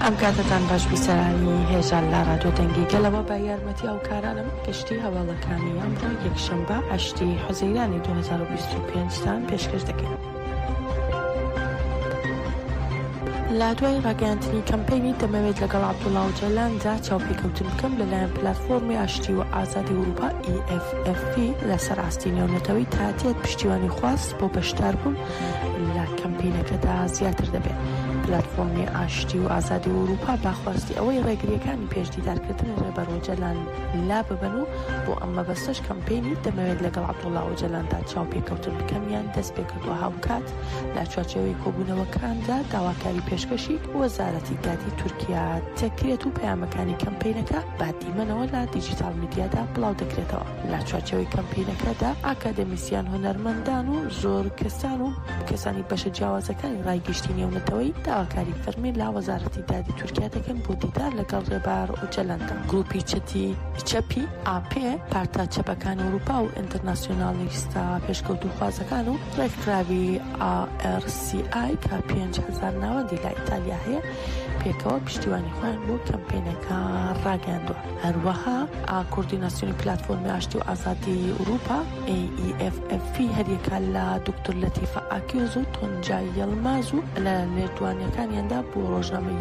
ئەم کاتەتان باش بیسەرانی هێژا لە ڕادیۆ دەنگی گەلەوە بە یارمەتی هاوکارانم گشتی هەواڵەکانی ئەمڕۆ یەکشەمبە هەشتی حوزەیرانی 2025 تان پێشکەش دەکەین. لە دوای ڕاگەیاندنی کەمپەینی دەمەوێت لەگەڵ عەبدوڵا ئۆجەلاندا چاوپێکەوتن بکەم لەلایەن پلاتفۆرمی ئاشتی و ئازادی ئەوروپا EFFP لەسەر ئاستی نێونەتەوەی تا دێت پشتیوانی خواست بۆ بەشداربوون لە کەمپینەکەدا زیاتر دەبێت. پلاتفۆرمی ئاشتی و ئازادی ئەوروپا بە خواستی ئەوەی ڕێگرییەکانی پێش دیدارکردنی ڕێبەر ئۆجەلان لاببەن و بۆ ئەم مەبەستەش کەمپەینی دەمەوێت لەگەڵ عەبدوڵا ئۆجەلاندا چاوپێکەوتن بکەمیان دەستپێکردووە هاوکات لە چوارچێوەی کۆبوونەوەکاندا داواکاری پێشکەشی وەزارەتی دادی تورکیا دەکرێت و پەیامەکانی کەمپەینەکە بە دیمەنەوە لە دیجیتاڵ میدیادا بڵاودەکرێتەوە. لە چوارچێوەی کەمپینەکەدا ئاکادەمیسیان، هونەرمەندان و زۆر کەسان و کەسانی بەشە جیاوازەکانی ڕای گشتی نێونەتەوەیی داواکاری فەرمی لە وەزارەتی دادی تورکیا دەکەن بۆ دیدار لەگەڵ ڕێبار ئۆجەلاندا. گروپی چەتی چەپی ئاپێ، پارتە چەپەکانی ئەوروپا و ئینتەرناسیۆنالیستە پێشکەوتووخوازەکان و ڕێکخراوی ARCI کە 5000 ناوەندی لە ئیتالیا هەیە پێکەوە پشتیوانی خۆیان بۆ کەمپینەکە ڕاگەیاندووە. هەروەها کۆردیناسیۆنی پلاتفۆرمی ئاشتی و ئازادی ئوروپا، AEFFP، هەریەکە لە دکتۆر لەتیفە ئاکیۆز و تۆنجای یەڵماز و لە لێدوانەکانیاندا بۆ ڕۆژنامەی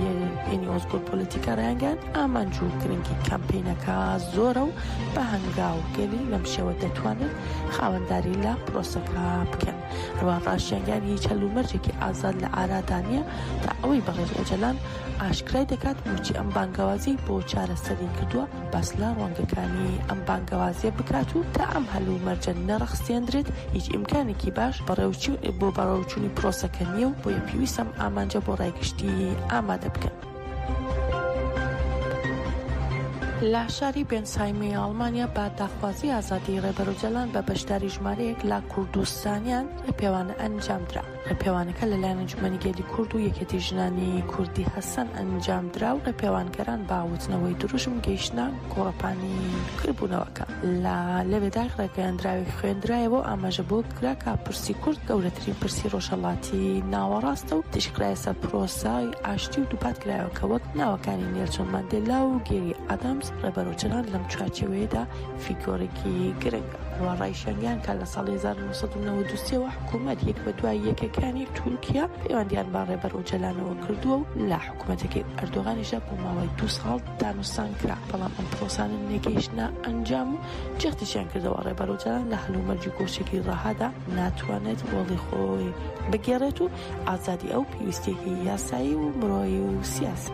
یەنی ئۆزگۆر پۆلیتیکا ڕایانگەیاند، ئامانج و گرنگی کەمپەینەکە زۆرە و بە هەنگاوگەلی لەم شێوە دەتوانن خاوەنداری لە پرۆسەکە بکەن. هەروەها ڕاشیانگەیاند هیچ هەلومەرجێکی ئازاد لە ئارادا نییە تا ئەوەی بەڕێز ئۆجەلان ئاشکرای دەکات بۆچی ئەم بانگەوازیەی بۆ چارەسەری کردووە، باس لە ڕوانگەکانی ئەم بانگەوازیە بکات و تا ئەم هەلومەرجە نەڕەخسێندرێت هیچ ئیمکانێکی باش بۆ بەڕێوەچوونی پرۆسەکە نییە و بۆیە پێویستە ئەم ئامانجە بۆ ڕای گشتی ئامادە بکەن. لە شاری بێنسهایمی ئەڵمانیا بە داخوازی ئازادیی ڕێبەر ئۆجالان بە بەشداری ژمارەیەک لە کوردستانیان ڕێپێوان ئەنجامدرا. ڕێپێوانەکە لەلایەن ئەنجومەنی گەلی کورد و یەکێتی ژنانی کوردی هەسەن ئەنجامدرا و ڕێپێوانکەران بە وتنەوەی دروشم گەیشتنە گۆڕەپانی گربوونەوەکە. لە لەوێدا ڕاگەیاندراوێک خوێندرایەوە و ئاماژە بەوە کرا کە پرسی کورد گەورەترین پرسی ڕۆژهەڵاتی ناوەڕاستە و تیشک خرایە سەر پرۆسەی ئاشتی و دووپات کرایەوە کە وەک ناوەکانی نێلسۆن ماندێلا و گێری ئادامز ڕێبەر ئۆجەلان لەم چوارچێوەیەدا فیگۆرێکی گرنگە. هەروەها ڕایشیانگەیاند کە لە ساڵی 1993 وە حکوومەت یەک بە دوای یەکەکانی تورکیا پەیوەندیان بە ڕێبەر ئۆجەلانەوە کردووە و لە حکوومەتەکەی ئەردۆغانیشدا بۆ ماوەی دوو ساڵ دانوستان کرا، بەڵام ئەم پرۆسانە نەگەیشتنە ئەنجام و جەختیشیان کردەوە ڕێبەر ئۆجالان لە هەلومەرجی گۆشەگیری ڕەهادا ناتوانێت ڕۆڵی خۆی بگێڕێت و ئازادی ئەو پێویستییەکی یاسایی و مرۆیی و سیاسی.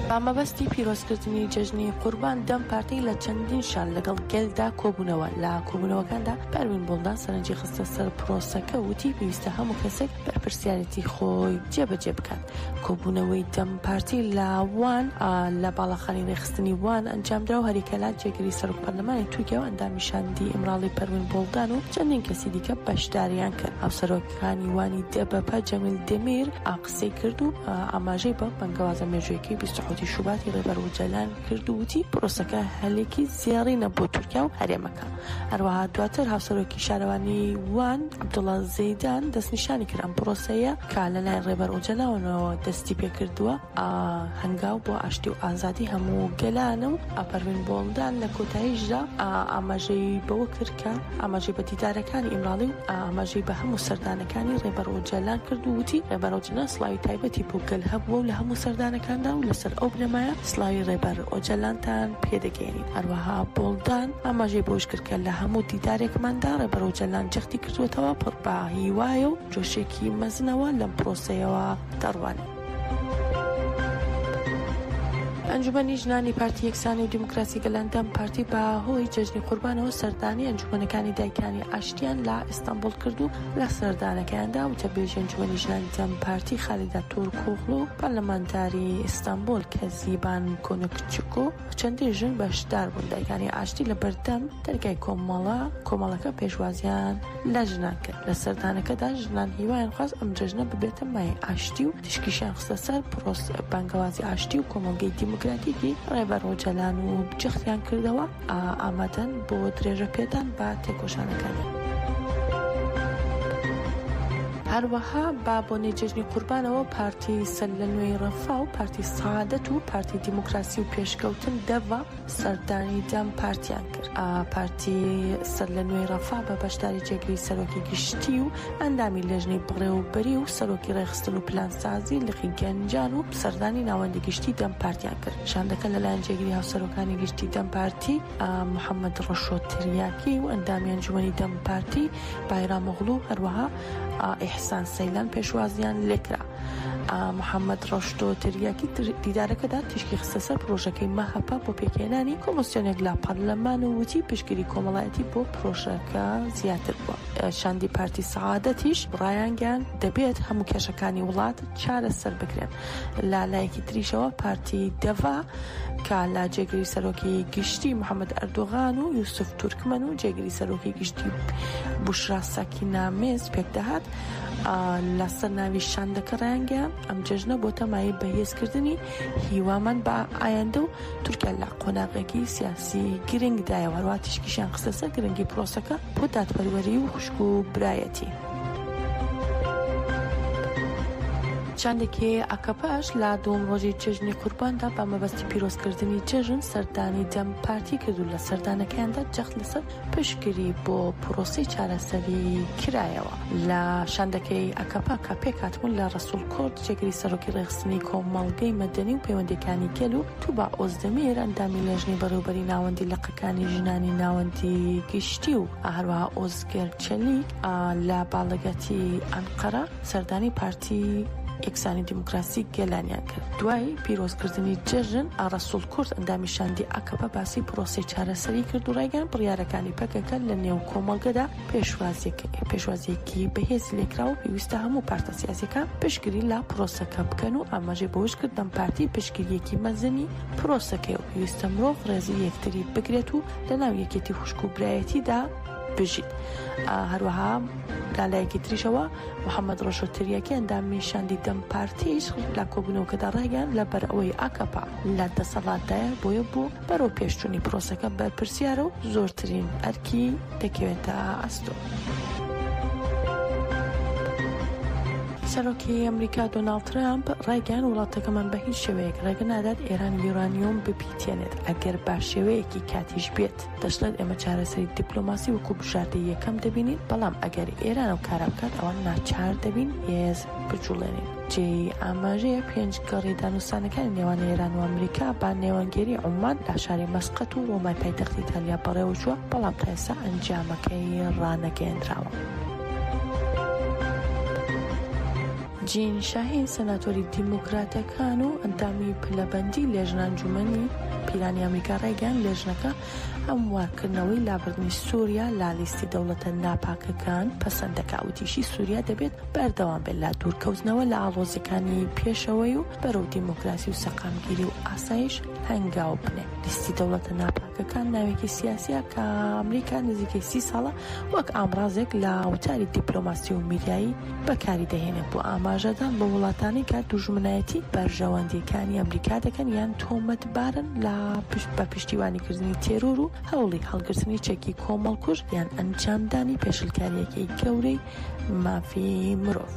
بە مەبەستی پیرۆزکردنی جەژنی قوربان، دەم پارتی لە چەندین شار لەگەڵ گەلدا کۆبوونەوە، لە کۆبوونەوەکاندا پەروین بوڵدان سەرنجی خستە سەر پرۆسەکە و وتی، پێویستە هەموو کەسێک بەرپرسیارێتی خۆی جێبەجێ بکات. کۆبوونەوەی دەم پارتی لە وان لە باڵەخانەی رێکخستنی وان ئەنجامدرا و هەریەکە لە جێگری سەرۆک پەرلەمانی تورکیا و ئەندامی شاندی ئیمراڵی پەروین بوڵدان و چەندین کەسی دیکە بەشداریان کرد. هاوسەرۆکانی وانی دەبەپە جەمیل دەمیر قسەی کرد و ئاماژەی بە بانگەوازە مێژوویەکەی 27 شوباتی رێبەر ئۆجالان کرد و وتی، پرۆسەکە هەلێکی زێڕینە بۆ تورکیا و هەرێمەکە. هەروەها دواتر هاوسەرۆکی شارەوانی وان عەبدوڵا زەیدان دەستنیشانی کرد ئەم پرۆسەیە کە لەلایەن ڕێبەر ئۆجەلانەوە دەستی پێکردووە هەنگاو بۆ ئاشتی و ئازادی هەموو گەلانە و پەروین بۆڵدان لە کۆتاییشدا ئاماژەی بەوە کرد کە ئاماژەی بە دیدارەکانی ئیمراڵی و ئاماژەی بە هەموو سەردانەکانی ڕێبەر ئۆجەلان کرد و وتی ڕێبەر ئۆجەلان سڵاوی تایبەتی بۆ گەل هەبووە و لە هەموو سەردانەکاندا و لەسەر ئەو بنەمایە سڵاوی ڕێبەر ئۆجەلانتان پێدەگەیەنین. هەروەها بۆڵدان ئاماژەی بەوەشکرد کە لە هەموو دیدارێکماندا ڕێبەر ئۆجەلان جەختی کردووەتەوە پڕ بە هیوایە و جۆشێکی مەزنەوە لەم پرۆسەیەوە دەڕوانێت. ئەنجومەنی ژنانی پارتی یەکسانی و دیموکراسی گەلان دەم پارتی بە هۆی جەژنی قوربانەوە سەردانی ئەنجومەنەکانی دایکانی ئاشتیان لە ئیستانبوڵ کرد و لە سەردانەکەیاندا وتەبێژی ئەنجومەنی ژنانی دەم پارتی خالیدە تورکۆغڵو و پەرلەمانتاری ئیستانبوڵ کەزیبان کۆنوکچوکو چەندین ژن بەشدار بوون، دایکانی ئاشتی لە بەردەم دەرگای کۆمەڵە کۆمەڵەکە پێشوازیان لە ژنان کرد، لە سەردانەکەدا ژنان هیوایان خواست ئەم جەژنە ببێتە مایەی ئاشتی و تیشکیشیان خستە سەر پرۆس بانگەوازی ئاشتی و کۆمەڵگەی دیموکراتیکی ڕێبەر ئۆجەلان و جەختیان کردەوە ئامادەن بۆ درێژەپێدان بە تێکۆشانەکانیان. هەروەها بە بۆنەی جەژنی قوربانەوە پارتی سەرلەنوێی ڕەفا و پارتی سەعادەت و پارتی دیموکراسی و پێشکەوتن دەڤا سەردانی دەم پارتیان کرد. پارتی سەرلەنوێی ڕەفا بە بەشداری جێگری سەرۆکی گشتی و ئەندامی لێژنەی بەڕێوەبەری و سەرۆکی ڕێکخستن و پلانسازی لقی گەنجان و سەردانی ناوەندی گشتی دەم پارتیان کرد. شاندەکە لەلایەن جێگری هاوسەرۆکانی گشتی دەم پارتی محەمەد ڕەشۆ تریاکی و ئەندامی ئەنجومەنی دەم پارتی بایرامئۆغڵو هەروەها ئیحسان سەیلان پێشوازیان لێکرا. محەمەد ڕەشتۆ تریاکی دیدارەکەدا تیشکی خستە سەر پرۆژەکەی مەهەپە بۆ پێکهێنانی کۆمسیۆنێک لە پەرلەمان و وتی پشتگیری کۆمەڵایەتی بۆ پرۆژەکە زیاتر بووە. شاندی پارتی سەعادەتیش ڕایانگەیاند دەبێت هەموو کێشەکانی وڵات چارەسەر بکرێن. لە لایەکی تریشەوە پارتی دەڤا کە لە جێگری سەرۆکی گشتی محەمەد ئەردۆغان و یوسف تورکمەن و جێگری سەرۆکی گشتی بوشرا ساکینامێز پێکدەهات لەسەر ناوی شاندەکە ڕایانگەیاند، ئەم جەژنە بۆتە مایەی بەهێزکردنی هیوامان بە ئایندە و تورکیا لە قۆناغێکی سیاسی گرنگدایە و هەروەها تیشکیشیان خستە سەر گرنگی پرۆسەکە بۆ دادپەروەری و خوشک و برایەتی. شاندێکی ئاکەپەش لە دووەم ڕۆژی جەژنی قورباندا بە مەبەستی پیرۆزکردنی جەژن سەردانی دەم پارتی کرد و لە سەردانەکەیاندا جەخت لەسەر پشتگیری بۆ پرۆسەی چارەسەری کرایەوە. لە شاندەکەی ئەکەپە کە پێکهاتبوون لە ڕەسوڵ کورد، جێگری سەرۆکی ڕێکخستنی کۆمەڵگەی مەدەنی و پەیوەندییەکانی گەل و توبا ئۆزدەمیر، ئەندامی لێژنەی بەڕێوەبەری ناوەندی لقەکانی ژنانی ناوەندی گشتی و هەروەها ئۆزگەر چەلیک لە باڵەگەتی ئەنقەرە سەردانی پارتی یەکسانی و دیموکراسی گەلانیان کرد. دوای پیرۆزکردنی جەژن، ڕەسوڵ کورد، ئەندامی شاندی ئاکەپە باسی پرۆسەی چارەسەری کرد و ڕایگەیاند، بڕیارەکانی پەکەکە لە نێو کۆمەڵگەدا پێشوازییەکی بەهێزی لێکرا و پێویستە هەموو پارتە سیاسییەکان پشتگیری لە پرۆسەکە بکەن و ئاماژەی بەوەشکرد، دەم پارتی پشتگیرییەکی مەزنی پرۆسەکەیە و پێویستە مرۆڤ ڕێزی یەکتری بگرێت و لەناو یەکێتی خوشک و برایەتیدا بژیت. هەروەها لە لایەکی تریشەوە محەمەد ڕەشۆ تریاکی ئەندامی شاندی دەم پارتیش لە کۆبوونەوەکەدا ڕایگەیاند، لەبەر ئەوەی ئاکەپە لە دەسەڵاتدایە بۆیە بۆ بەرەوپێشچوونی پرۆسەکە بەرپرسیارە و زۆرترین ئەرکی دەکەوێتە ئەستۆ. سەرۆکی ئەمریکا دۆناڵد ترەمپ ڕایگەیاند، وڵاتەکەمان بە هیچ شێوەیەک ڕێگە نادات ئێران یۆرانیۆم بپیتێنێت ئەگەر بە شێوەیەکی کاتیش بێت. دەشڵێت ئێمە چارەسەری دیپلۆماسی وەکو بژاردەی یەکەم دەبینین، بەڵام ئەگەر ئێران ئەو کارە بکات ئەوا ناچار دەبین هێز بجوڵێنین. جێی ئاماژەیە پێنج گەڕی دانوستانەکانی نێوان ئێران و ئەمریکا بە نێوەندگێری عومان لە شاری مەسقەت و ڕۆمای پایتەختی ئیتالیا بەڕێوەچووە، بەڵام تا ئێستا ئەنجامەکەی ڕانەگەیەندراوە. جین شاهین، سێناتۆری دیموکراتەکان و ئەندامی پلەبەندی لێژنە ئەنجومەنی پیرانی ئەمریکا ڕایگەیاند، لێژنەکە هەموارکردنەوەی لابردنی سوریا لە لیستی دەوڵەتە ناپاکەکان پەسەند دەکات، وتیشی، سوریا دەبێت بەردەوام بێت لە دوورکەوتنەوە لە ئاڵۆزییەکانی پێشەوەی و بەرەو دیموکراسی و سەقامگیری و ئاسایش هەنگاو بنێت. لیستی دەوڵەتە ناپاکەکان ناوێکی سیاسییە کە ئەمریکا نزیکەی سی ساڵە وەک ئامڕازێک لە وتاری دیپلۆماسی و میدیایی بەکاری دەهێنێت بۆ ئاماژەدان بە وڵاتانی کە دوژمنایەتی بەرژەوەندییەکانی ئەمریکا دەکەن یان تۆمەتبارن لە بە پشتیوانیکردنی تێرۆر و هەوڵی هەڵگرتنی چەکی کۆمەڵکوژ یان ئەنجامدانی پێشلکارییەکی گەورەی مافی مرۆڤ.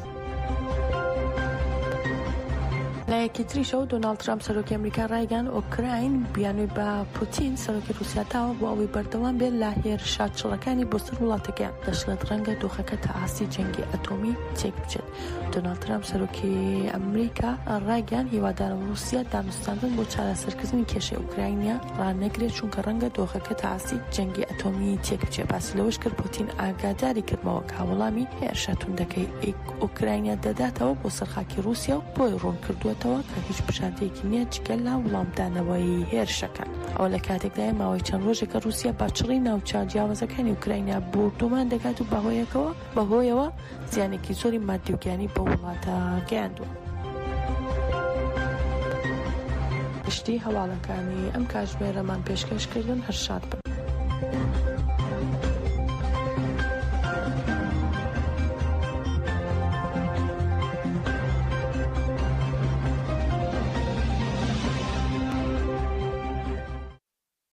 لایەکی تریشەوە دۆناڵد ترامپ سەرۆکی ئەمریکا ڕایگەیاند ئۆکراین بیانووی بە پوتین سەرۆکی ڕووسیا داوە بۆ ئەوەی بەردەوام بێت لە هێرشە چڕەکانی بۆ سەر وڵاتەکەیان، دەشڵێت ڕەنگە دۆخەکە تا ئاستی جەنگی ئەتۆمی تێکبچێت. دۆناڵد ترامپ سەرۆکی ئەمریکا ڕایگەیاند هیوادارم ڕووسیا دانوستاندن بۆ چارەسەرکردنی کێشەی ئۆکراینا ڕانەگرێت چونکە ڕەنگە دۆخەکە تا ئاستی جەنگی ئەتۆمی تێکبچێت. باسی لەوەش کرد پوتین ئاگاداری کردمەوە کە وەڵامی هێرشە توندەکەی ئۆکراینا دەداتەوە بۆ سەر خاکی ڕووسیا و بۆی ڕوونکردووەتەوە کە هیچ بژاردەیەکی نییە جگە لە وەڵامدانەوەی هێرشەکان. ئەوە لە کاتێکدایە ماوەی چەند ڕۆژێکە ڕووسیا بە چڕی ناوچە جیاوازەکانی ئۆکراینا بۆردومان دەکات و بەهۆیەوە زیانێکی زۆری ماددی و گیانی بەو وڵاتە گەیاندووە. گشتی هەواڵەکانی ئەم کاتژمێرەمان پێشکەش کردن هەر شاد بن.